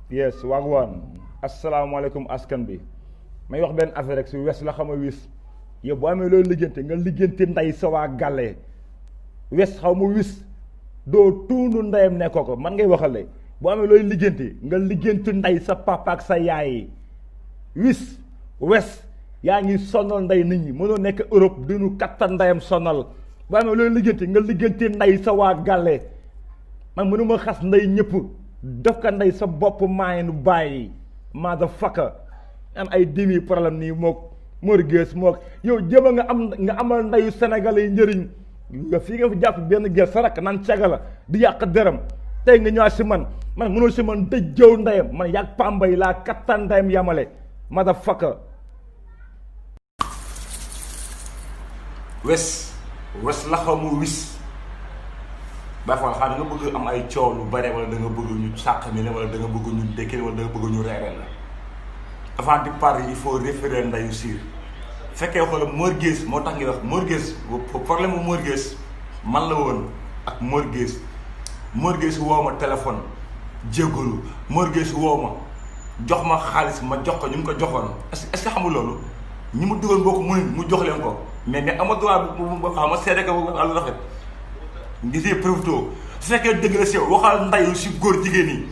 yes wagwan asalaamaaleykum askan bi may wax benn affaire rek si wes la xam a wis yow boo amee loolu liggéente nga liggéente nday sa waa gàlle wes xaw ma wis doo tuundu ndeyam nekkoo ko man ngay waxale boo amee looy liggéente nga liggéente nday sa papa ak sa yaay wes yaa ngi sonal nday nit ñi mënoo nekk Europe dinu kattan ndeyam sonal boo amee looy liggéente nga liggéente nday sa waa gàlle man mënuma xas nday ñëpp def ka ndey sa bopp maayin bàyyi motherfucker am ay dimi problème nii mook morgees mook yow jëma nga amal ndeyu sénégalais yi njëriñ nga fii nga fi jàpp benn gel sa rakk naan caga la di yàq dërëm tey nga ñëwaat si man mënul si man dëj jëw ndeyam man yàgg pambay laa kattan ndeyam yamale motherfucker wes la xamu wis ba fa xam nga bëgg am ay coow lu bare wala da nga bëgg ñu sàq ni wala da nga bëgg ñu dékkee wala da nga bëgg ñu reeree la avant de parler il faut référer ndayu siir fekkee xoolal morgees moo tax ngay wax morgees problème mu morgees man la woon ak morgees woo ma téléphone jégalu morgees woo ma jox ma xaalis ma jox ko ñu mu ko joxoon est-ce que xamul loolu ñi mu dugal boo ko mu jox leen ko mais ama droit bu xam ma seede ko bu lu rafet ngisee profito su fekkee dëgg la si waxal ndayu si góor jigéen yi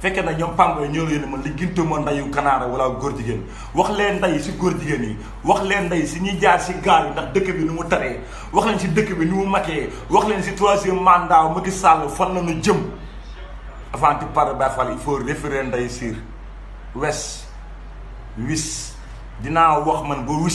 fekkee na ñoom pamboy ñoo leen man li gintuma ndayu kanaara wala góor jigéen wax leen nday si góor jigéen yi wax leen nday si ñuy jaar si gaal yi ndax dëkk bi nu mu taree wax leen si dëkk bi nu mu matee wax leen si troisième mandat Macky Sall fan la nu jëm avant de parler Baye Fall il faut référer nday siir wis dinaa wax man ba wis